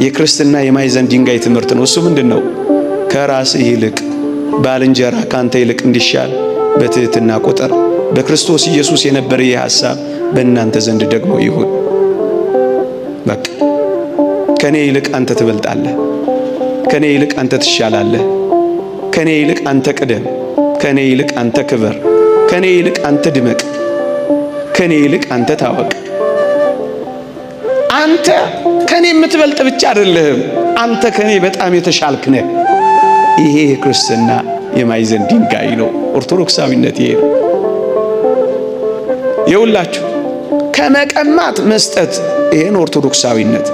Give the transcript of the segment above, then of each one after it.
የክርስትና የማዕዘን ድንጋይ ትምህርት ነው። እሱ ምንድን ነው? ከራስህ ይልቅ ባልንጀራ ካንተ ይልቅ እንዲሻል በትህትና ቁጥር። በክርስቶስ ኢየሱስ የነበረ ይህ ሐሳብ በእናንተ ዘንድ ደግሞ ይሁን። በቃ ከኔ ይልቅ አንተ ትበልጣለህ፣ ከኔ ይልቅ አንተ ትሻላለህ፣ ከኔ ይልቅ አንተ ቅደም፣ ከኔ ይልቅ አንተ ክበር፣ ከኔ ይልቅ አንተ ድመቅ፣ ከኔ ይልቅ አንተ ታወቅ። አንተ ከኔ የምትበልጥ ብቻ አይደለህም፣ አንተ ከኔ በጣም የተሻልክ ነህ። ይሄ የክርስትና የማዕዘን ድንጋይ ነው። ኦርቶዶክሳዊነት ይሄ ነው። የውላችሁ ከመቀማት መስጠት፣ ይሄን ኦርቶዶክሳዊነት።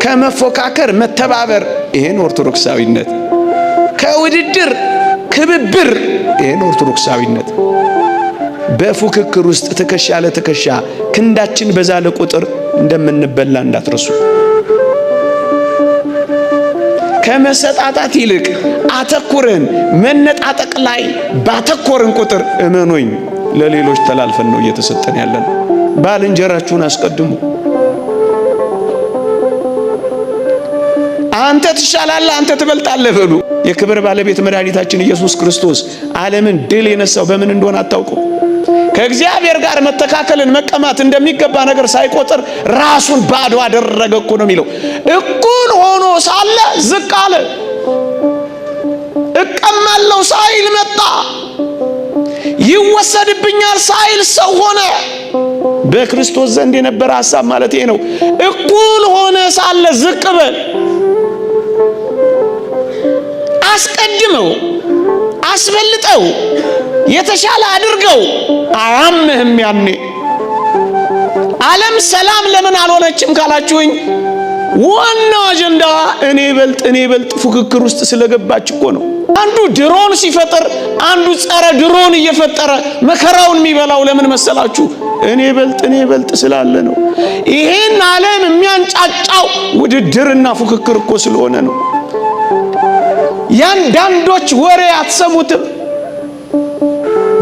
ከመፎካከር መተባበር፣ ይሄን ኦርቶዶክሳዊነት። ከውድድር ክብብር፣ ይሄን ኦርቶዶክሳዊነት። በፉክክር ውስጥ ትከሻ ለትከሻ ክንዳችን በዛለ ቁጥር እንደምንበላ እንዳትረሱ። ከመሰጣጣት ይልቅ አተኩረን መነጣጠቅ ላይ ባተኮርን ቁጥር እመኖኝ ለሌሎች ተላልፈን ነው እየተሰጠን ያለን። ባልንጀራችሁን አስቀድሙ። አንተ ትሻላለህ፣ አንተ ትበልጣለህ በሉ። የክብር ባለቤት መድኃኒታችን ኢየሱስ ክርስቶስ ዓለምን ድል የነሳው በምን እንደሆነ አታውቁ። ከእግዚአብሔር ጋር መተካከልን መቀማት እንደሚገባ ነገር ሳይቆጥር ራሱን ባዶ አደረገ እኮ ነው የሚለው። እኩል ሆኖ ሳለ ዝቅ አለ። እቀማለሁ ሳይል መጣ። ይወሰድብኛል ሳይል ሰው ሆነ። በክርስቶስ ዘንድ የነበረ ሐሳብ ማለት ይሄ ነው። እኩል ሆነ ሳለ ዝቅ በል፣ አስቀድመው፣ አስበልጠው፣ የተሻለ አድርገው። አያምህም። ያኔ ዓለም ሰላም ለምን አልሆነችም ካላችሁኝ ዋናው አጀንዳዋ እኔ በልጥ እኔ በልጥ ፉክክር ውስጥ ስለገባች እኮ ነው። አንዱ ድሮን ሲፈጥር አንዱ ጸረ ድሮን እየፈጠረ መከራውን የሚበላው ለምን መሰላችሁ? እኔ በልጥ እኔ በልጥ ስላለ ነው። ይሄን ዓለም የሚያንጫጫው ውድድርና ፉክክር እኮ ስለሆነ ነው። ያንዳንዶች ወሬ አትሰሙትም።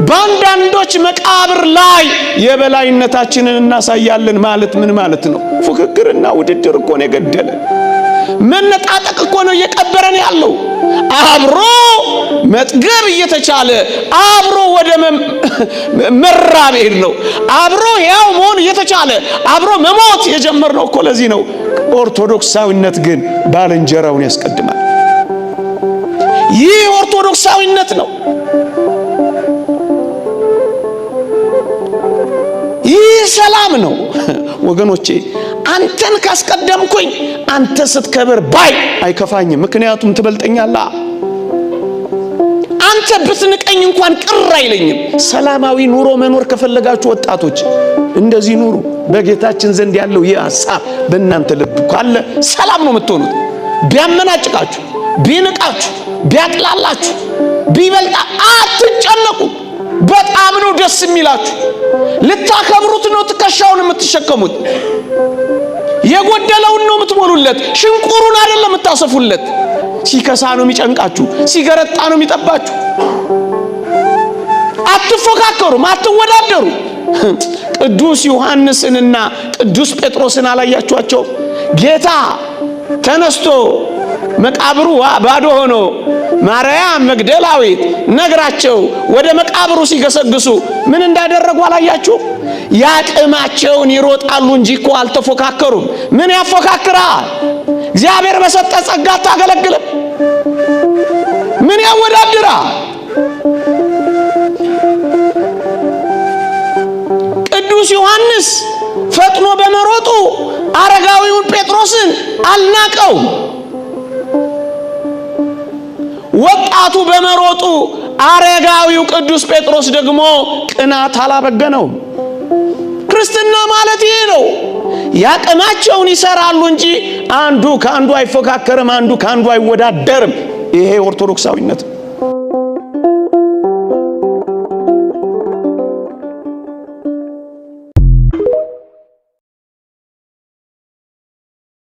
በአንዳንዶች መቃብር ላይ የበላይነታችንን እናሳያለን ማለት ምን ማለት ነው? ፉክክርና ውድድር እኮ ነው የገደለን። መነጣጠቅ እኮ ነው እየቀበረን ያለው። አብሮ መጥገብ እየተቻለ አብሮ ወደ መራብ ሄድ ነው። አብሮ ሕያው መሆን እየተቻለ አብሮ መሞት የጀመርነው እኮ ለዚህ ነው። ኦርቶዶክሳዊነት ግን ባልንጀራውን ያስቀድማል። ይህ ኦርቶዶክሳዊነት ነው። ይህ ሰላም ነው ወገኖቼ። አንተን ካስቀደምኩኝ አንተ ስትከብር ባይ አይከፋኝም፣ ምክንያቱም ትበልጠኛለህ። አንተ ብትንቀኝ እንኳን ቅር አይለኝም። ሰላማዊ ኑሮ መኖር ከፈለጋችሁ ወጣቶች እንደዚህ ኑሩ። በጌታችን ዘንድ ያለው ይህ ሐሳብ በእናንተ ልብ ካለ ሰላም ነው የምትሆኑት። ቢያመናጭቃችሁ፣ ቢንቃችሁ፣ ቢያጥላላችሁ፣ ቢበልጣ አትጨነቁ። በጣም ነው ደስ የሚላችሁ። ልታከብሩት ነው ትከሻውን የምትሸከሙት። የጎደለውን ነው የምትሞሉለት፣ ሽንቁሩን አይደለም የምታሰፉለት። ሲከሳ ነው የሚጨንቃችሁ፣ ሲገረጣ ነው የሚጠባችሁ። አትፎካከሩም፣ አትወዳደሩ። ቅዱስ ዮሐንስንና ቅዱስ ጴጥሮስን አላያችኋቸው? ጌታ ተነስቶ መቃብሩ ባዶ ሆኖ ማርያም መግደላዊት ነግራቸው ወደ መቃብሩ ሲገሰግሱ ምን እንዳደረጉ አላያችሁ? ያቅማቸውን ይሮጣሉ እንጂ እኮ አልተፎካከሩም። ምን ያፎካክራል? እግዚአብሔር በሰጠ ጸጋ አታገለግልም? ምን ያወዳድራል? ቅዱስ ዮሐንስ ፈጥኖ በመሮጡ አረጋዊውን ጴጥሮስን አልናቀው። ወጣቱ በመሮጡ አረጋዊው ቅዱስ ጴጥሮስ ደግሞ ቅናት አላበገነውም። ክርስትና ማለት ይሄ ነው። ያቅማቸውን ይሰራሉ እንጂ አንዱ ከአንዱ አይፎካከርም፣ አንዱ ከአንዱ አይወዳደርም። ይሄ ኦርቶዶክሳዊነት።